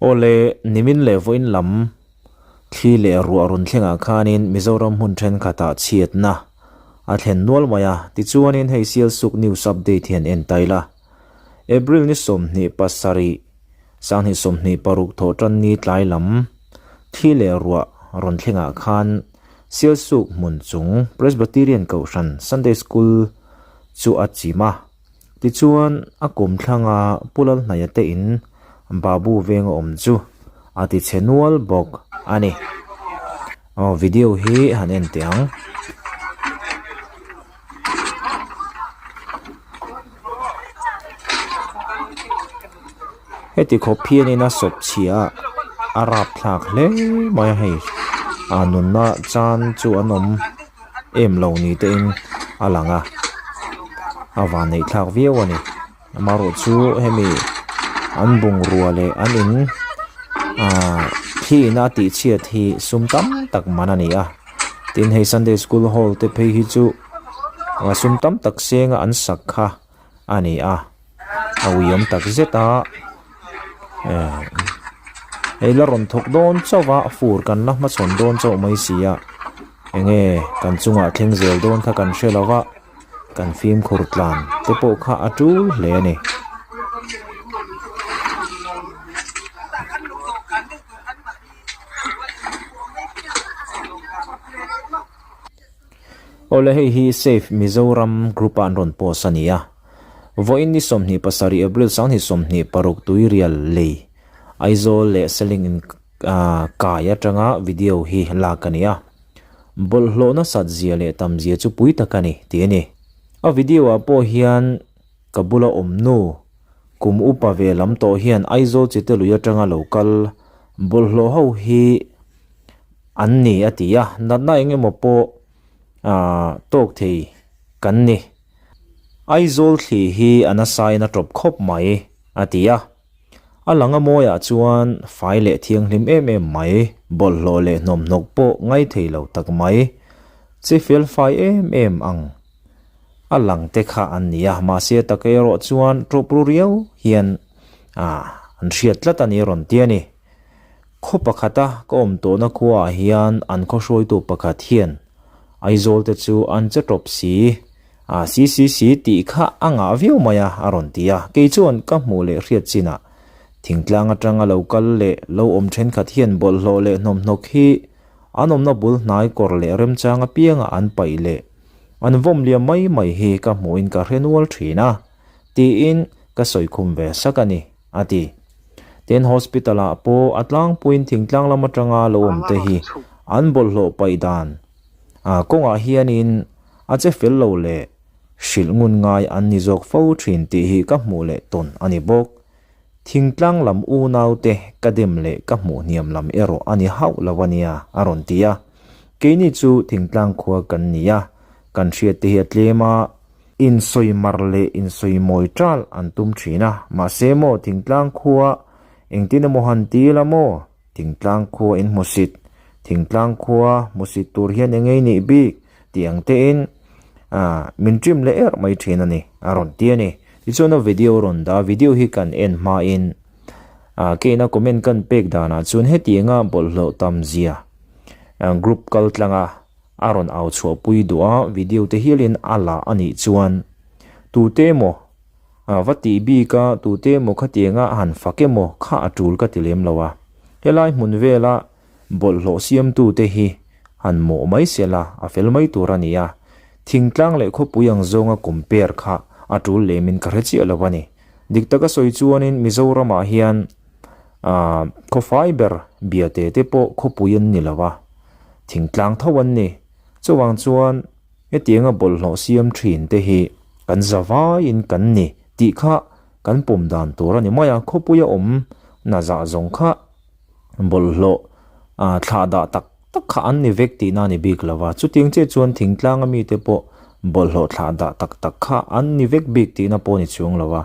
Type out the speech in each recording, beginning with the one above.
Awle, nimin leh vawiin lam thli leh ruah rawn thlengah khanin Mizoram hmun thenkhatah chhiatna a thlen nual mai a, tichuanin hei Sialsuk News Update hian en ta ila. April ni 27, 2026 thawh tan ni tlai lam thli leh ruah rawn thlengah khan Sialsuk hmun chung Presbyterian Kohhran Sunday School chu a chim a. Tichuan, a kum thlanga Pu Lalhnaia te in Babu veng a awm chu a ti chhe nual bawk a ni. Aw video hi han en teh ang. Heti khawp hianin a sawp chhia a, a rap thlak hle mai a hei. A nunna chan chu an awm em lo ni te in a lang a, a van neih thlak viau a ni. Amaherawh chu hemi an bungrua leh an in ah thli ina a tih chhiat hi sum tam tak man a ni a. Tin hei Sunday School Hall te phei hi chu sum tam tak senga an sak kha a ni a, a uiawm tak zet a eh hei la rawn thawk dawn chauh va fur kan la hmachhawn dawn chauh mai si a enge kan chungah thleng zel dawn kha kan hre lo va kan fimkhur tlan te pawh kha a tul hle a ni. Awle hei hi Save Mizoram group a an rawn post a ni a. Vawiin ni 27 April 2026 Tuirial lei Aizawl leh Seling in kai atanga video hi lak a ni a. Bawlhhlawh nasat zia leh tam zia chu pui tak a ni tih a ni. A video ah pawh hian ka bula awm nu kum upa ve lam tawh hian Aizawl Chitelui atanga lo kal bawlhhlawh ho hi An ni a ti a, natna eng emaw pawh aah tawk thei kan ni. Aizawl thli hi a nasain a tawp khawp mai a ti a. A lang a mawiah chuan fai leh thianghlim em em mai, bawlhhlawh leh hnawmhnawk pawh ngai thei lo tak mai, che fel fai em em ang a lang te kha an ni a, mahse tak erawh chuan tawp ru riau hian aah an hriat tlat a ni rawn ti a ni. Khaw pakhata ka awm tawhna khuaah hian an khaw hruaitu pakhat hian Aizawl te chu an che tawp si a, si si si tih kha a ngah viau mai a, a rawn ti a. Kei chuan ka hmuh leh hriat chinah thingtlang atanga lo kal leh lo awm thenkhat hian bawlhhlawh leh hnawmhnawk hi an awmna bul hnai kawr leh remchang apianga an paih leh an vawm liam mai mai hi ka hmuhin ka hre nual thin a, tiin ka sawi khum ve sak a ni. a ti. Tin, hospital ah pawh a tlangpuiin thingtlang lam atanga lo awm te hi an bawlhhlawh paih dan ah kawngah hianin a che fel lo leh hrilh ngun ngai an ni zawk fo thin tih hi ka hmuh leh tawn a ni bawk. Thingtlang lam unau te ka dem leh ka hmuh hniam lam erawh a ni hauh lo a nia, a rawn ti a. Keini chu thingtlang khua kan ni a, kan hriat te hi a tlem a, Insawi mar leh insawi mawi ṭal an tum ṭhin a, mahse maw thingtlang khua engtin emaw han ti ila maw? Thingtlang khua in hmusit, thingtlang khua hmusit tur hian eng ei nih bik tih ang tein min ṭim leh erh mai ṭhin a ni, a rawn ti a ni. Tichuan a video rawn dah, video hi kan en hmain keina comment kan pek danah chuan hetianga bawlhhlawh tam zia group kal tlanga A rawn au chhuahpui duh a, video te hialin a la a nih chuan tute emaw va tih bik a, tute emaw khatianga a han fak emaw kha a tul ka ti lem lo a. Helai hmun vela bawlhhlawh siamtute hi han mawh mai se la, a fel mai tur a ni a. Thingtlang leh khawpui ang zawnga compare kha a tul lemin ka hre chiah lo a ni. Dik taka sawi chuanin Mizoramah hian khawfai ber biate te pawh khawpui an ni lo a. Thingtlang tho an ni. Chuvang chuan hetianga bawlhhlawh siam thin te hi kan za vaiin kan ni tih kha kan pawm dan tur a ni mai a, khawpuia awm na zah zawng kha bawlhhlawh thlah dah tak tak kha an ni vek tihna a ni bik lo va. Chutiang chiah chuan thingtlanga mite pawh bawlhhlawh thlah dah tak tak kha an ni vek bik tihna pawh a ni chuang lo va,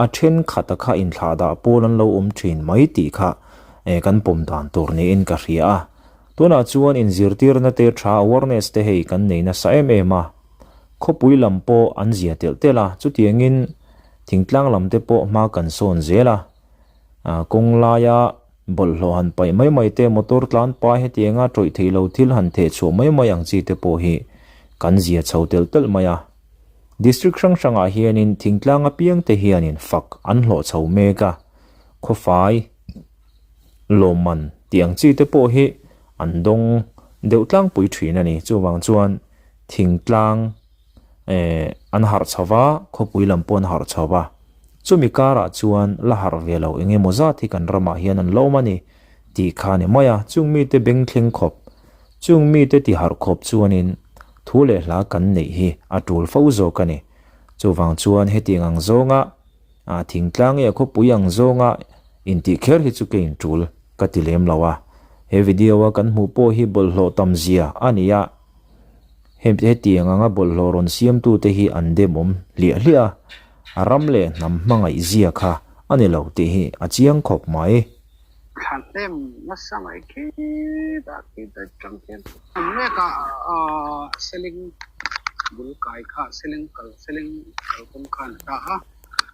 a thenkhat a kha inthlah dah pawl an lo awm thin mai tih kha kan pawm dan tur niin ka hria a. Tunah chuan inzirtirna te tha awareness te hei kan nei nasa em em a, khawpui lam pawh an zia telh telh a, chutiangin thingtlang lam te pawh hma kan sawn zel a, kawng laia Bawlhhlawh han paih mai mai te, motor tlan pai hetianga tawih theih lo thil han theh chhuah mai mai ang chi te pawh hi kan zia chho telh telh mai a. District hrang hrangah hianin thingtlang apiang te hianin fak an hlawh chho mek a, khawfai lawmman tih ang chi te pawh hi an dawng deuh tlangpui thin a ni. Chuvang chuan thingtlang eh an harh chho va, khawpui lam pawh an harh chho va. Chumi karah chuan la harh ve lo eng emaw zat hi kan ramah hian an lo awm a ni tih kha a ni mai a. Chung mite beng thleng khawp, chung mite ti harh khawp chuanin thu leh hla kan neih hi a tul fo zawk a ni. Chuvang chuan hetiang ang zawnga ah thingtlang nge khawpui ang zawnga intih kher hi chu kei intul ka ti lem lo a. He video a kan hmuh pawh hi bawlhhlawh tam zia a ni a. Hetiang anga bawlhhlawh rawn siamtute hi an demawm hliah hliah a, a ram leh hnam hmangaih zia kha a ni lo tih hi a chiang khawp mai. Thla hnem nasa mai khitah khitah tang khian an mek a, seling bul kai kha seling kal seling kal kawng khan a ta a,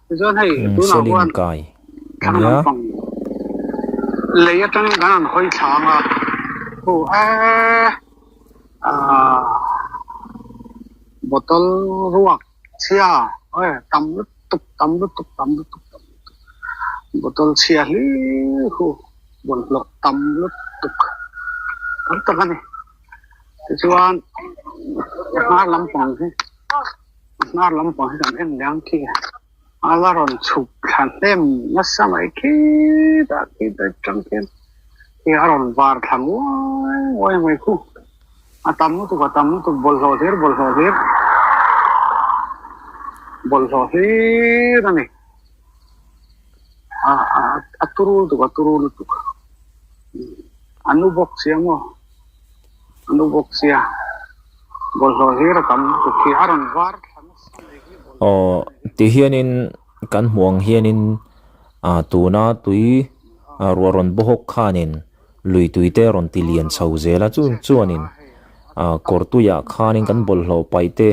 tichuan hei tunah huan thlang lampang lei atangin kan han hawi thla ang a, hu eee. Aaa bottle ruak chhia awi tam lutuk tam lutuk tam lutuk tam lutuk bottle chhia hlir hu bawlhhlawh tam lutuk tam tak a ni tichuan hnar lampang hi hnar lampang hi kan en leh ang khi a la rawn chhuk thla hnem nasa mai khitah khitah atang khian khi a rawn var thla nguai nguai mai khu a tam lutuk a tam lutuk bawlhhlawh hlir bawlhhlawh hlir bawlhhlawh hlir a ni a a a turu lutuk a turu lutuk a nu bawk sia maw a nu bawk sia bawlhhlawh hlir a tam lutuk khi a rawn var thla nasa mai khi bawlhhlawh Aw ti hianin kan hmuh ang hianin ah tuna tui ruah rawn baw hawk khanin lui tui te rawn ti lian chho zel a chu chuanin ah kawr tuiah khanin kan bawlhhlawh paih te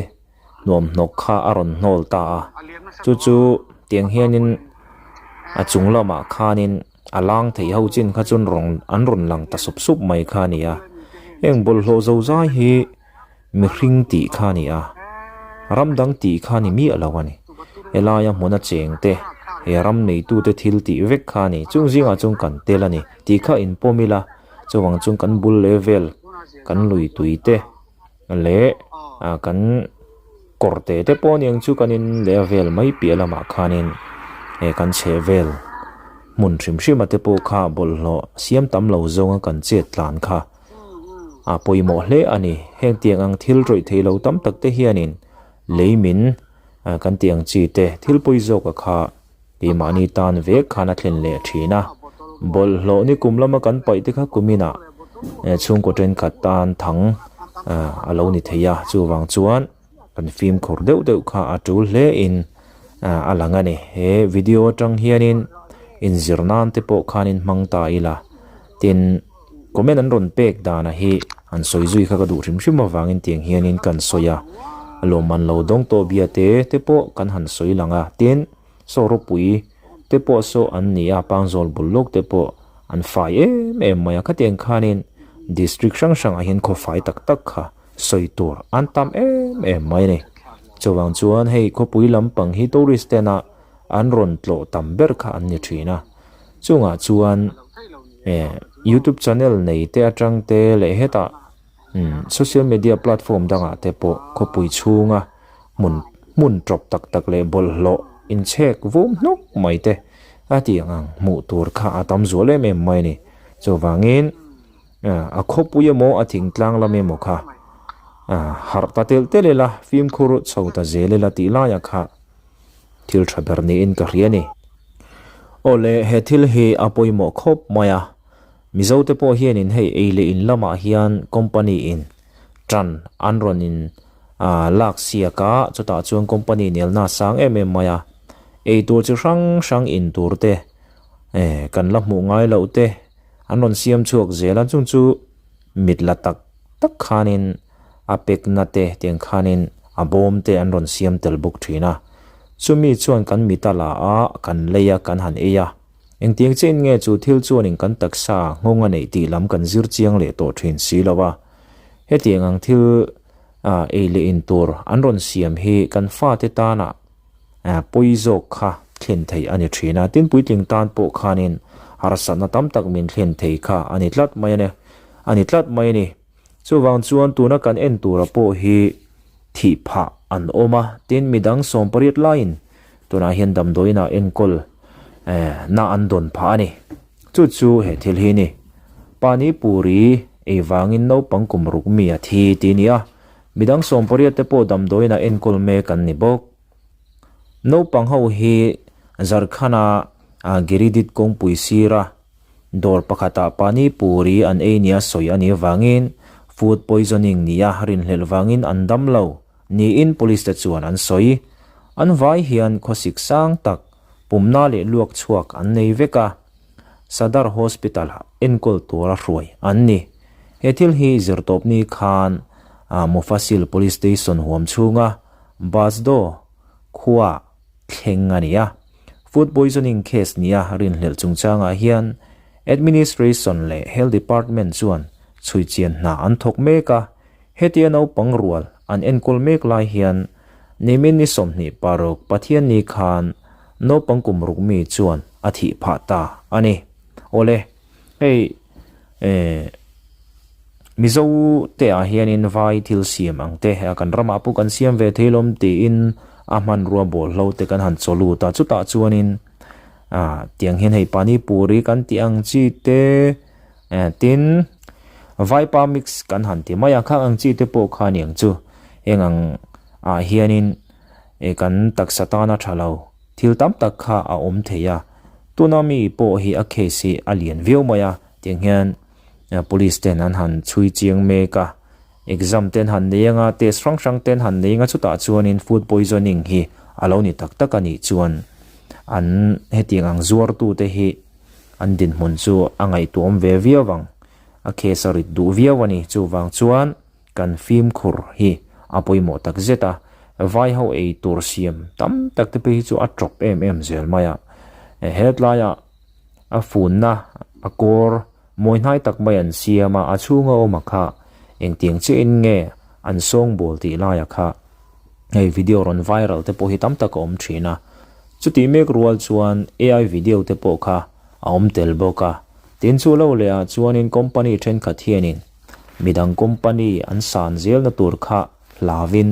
nuam hnawk kha a rawn hnawl ta a chu chu tiang hianin a chung lamah khanin a lang theih ho chin kha chuan rawn an rawn lang ta sup sup mai kha a ni a heng bawlhhlawh zo zai hi mihring tih kha a ni a ram dang tih kha a ni miah lo a ni helaia hmuna cheng te he ram neitute thil tih vek kha a ni chung zingah chuan kan tel a ni tih kha inpawm ila chuvang chuan kan bul leh vel kan lui tui te. leh ah kan kawr te te pawh aniang chu kan in leh a vel mai piah lamah khanin he kan chheh vel hmun hrim hrim a te pawh kha bawlhhlawh siam tam lo zawnga kan chet tlan kha a pawimawh hle a ni heng tiang ang thil rawih theih lo tam tak te hianin lei min kan tih ang chi te thil pawi zawk a kha Keimahni tan vek khan a thlen leh thin a, bawlhhlawh ni kum lama kan paih te kha kuminah chhungkaw thenkhat tan thang a lo ni thei a, chuvang chuan kan fimkhur deuh deuh kha a tul hle in a lang a ni. He video atang hianin inzir nan te pawh khanin hmang ta ila, tin comment an rawn pek dana hi an sawi zui kha ka duh hrim hrim avangin tiang hianin kan sawi a, lawmman lo dawng tawh bia te te pawh kan han sawi lang a, tin. Saw ropui te pawh saw an ni a, Pangzawl bul lawk te pawh an fai em em mai a, khatiang khanin district hrang hrangah hian khaw fai tak tak kha sawi tur an tam em em mai a ni. Chuvang chuan hei khawpui lampang hi tourist tena an rawn tlawh tam ber kha an ni thin a, chungah chuan eh youtube channel nei te atang te leh hetah umm social media platform dangah te pawh khawpui chhunga hmun hmun tawp tak tak leh bawlhhlawh inchhek vum hnuk mai te a tih ang hmuh tur kha a tam zual em em mai a ni. Chuvangin a khawpui emaw a thingtlang lam emaw kha harh ta telh telh ila fimkhur chho ta zel ila tih laiah kha thil tha ber niin ka hria a ni. Awle he thil hi a pawimawh khawp mai a, Mizote pawh hianin hei ei leh in lamah hian company in tan an rawn in ah lak siak a, chutah chuan company nelna a sang em em mai a, eitur chi hrang hrang in tur te eh kan la hmuh ngai loh te an rawn siam chhuak zel a, chung chu mit la tak tak khanin a pekna te tiang khanin a bawm te an rawn siam tel bawk thin a, chumi chuan kan mit a la a, kan lei a, kan han ei a. Engtiang chiahin nge chu thil chuanin kan taksa nghawng a neih tih lam kan zir chiang leh tawh thin si lo a. Hetiang ang thil ei leh in tur an rawn siam hi kan fate tana pawi zawk kha thlen thei a ni thin a. Tin puitling tan pawh khanin harsatna tam tak min thlen thei kha a ni tlat mai a ni a ni tlat mai a ni. Chuvang chuan tuna kan en tura pawh hi thih phah an awm a, tin midang 18 laiin tunah hian damdawiinah enkawl na an dawn phah a ni. Chu chu he thil hi a ni. Pani puri ei vangin naupang kum ruk mi a thi tih a ni a, midang 18 te pawh damdawiinah enkawl mek an ni bawk. Naupang ho hi Jharkhand-a Giridih kawngpui sira Dawr pakhatah pani puri an ei nia sawi a nih avangin food poisoning nia rinhlelh vangin an dam lo niin police te chuan an sawi. An vai hian khawsik sang tak, pumna leh luak chhuak an nei vek a, Sadar Hospital-ah enkawl tura hruai an ni. He thil hi zirtawpni khan Mufassil Police Station huam chhunga Basdo khuaah thleng a ni a. Food poisoning case nia rinhlelh chungchangah hian Administration leh Health Department chuan chhuichian hna an thawk mek a, hetia naupang rual an enkawl mek lai hian nimin ni 26 Pathianni khan naupang kum ruk mi chuan a thih phah ta a ni. Awle, hei eh. Mizo te ah hianin vai thil siam ang te kan ramah pawh kan siam ve thei lawm tiin a hmanrua bawlhlo te kan han chaw lut a, chutah chuanin ah tiang hian hei pani puri kan tih ang chi te eh tin vaipa mix kan han ti mai a, khang ang chi te pawh kha aniang chu heng ang ah hianin eh kan taksa tana tha lo thil tam tak kha a awm thei a, tuna mi pawh hi a case hi a lian viau mai a tiang hian. Police ten an han chhui chiang mek a, exam ten han nei anga, test hrang hrang ten han nei anga chutah chuanin food poisoning hi a lo ni tak tak a nih chuan an hetiang ang zuartute hi an dinhmun chu a ngaihtuahawm ve viau ang, a case a rit duh viau a ni. Chuvang chuan kan fimkhur hi a pawimawh tak zet a, vai ho ei tur siam tam tak te phei hi chu a tawp em em zel mai a, hetlaiah a funna a kawr mawi hnai tak mai an siam a, a chhunga awm a kha engtiang chiahin nge an sawngbawl tih laia kha hei video rawn viral te pawh hi tam tak a awm thin a, chutih mek rual chuan ai video te pawh kha a awm tel bawk a, tin chu lo leh ah chuanin company thenkhat hianin midang company an san zelna tur kha hlauin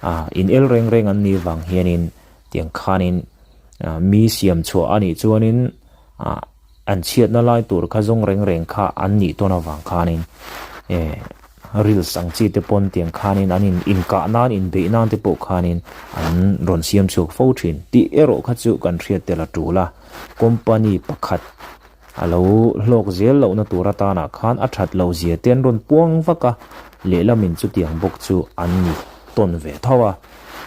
ah in el reng reng an nih vang hianin tiang khanin mi siam chhuah a nih chuanin ah an chhiatna lai tur kha zawng reng reng kha an nih tawn avang khanin eh reels ang chi te pawn tiang khanin an in inkah nan inbeih nan te pawh khanin an rawn siam chhuak fo thin tih erawh kha chu kan hriat tel a tul a company pakhat A lo hlawk zel lohna tur atanah khan a that loh zia te an rawn puang vak a, lehlamin chutiang bawk chu an ni tawn ve tho a.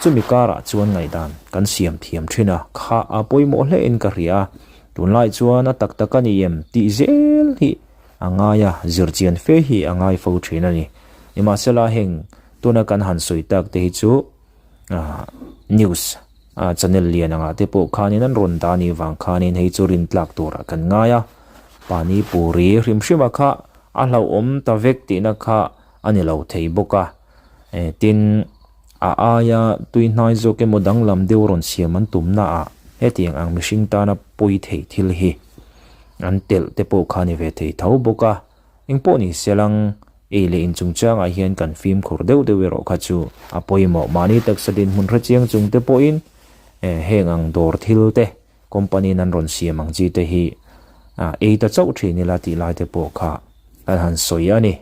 Chumi karah chuan ngaihdan kan siam thiam thin a, kha a pawimawh hlein ka hria a, tunlai chuan a tak tak a ni em tih zel hi a ngai a, zirchian fe hi a ngai fo thin a ni. Nimahsela heng tuna kan han sawi tak te hi chu news Channel lian angah te pawh khanin an rawn dah anih vang khanin hei chu rin tlak turah kan ngai a, pani puri hrim hrima kha a hlauhawm ta vek tihna kha a ni lo thei bawk a, tin a aia tui hnai zawk emaw danglam deuh rawn siam an tumna ah hetiang ang mihring tana pawi thei thil hi an telh te pawh kha a ni ve thei tho bawk a. Engpawh ni selang, ei leh in chungchangah hian kan fimkhur deuh deuh erawh kha chu a pawimawh. Mahni taksa dinhmun hre chiang chung te pawhin heng ang dawr thil te, company in an rawn siam ang chi te hi ei ta chauh thin ila tih lai te pawh kha kan han sawi a ni.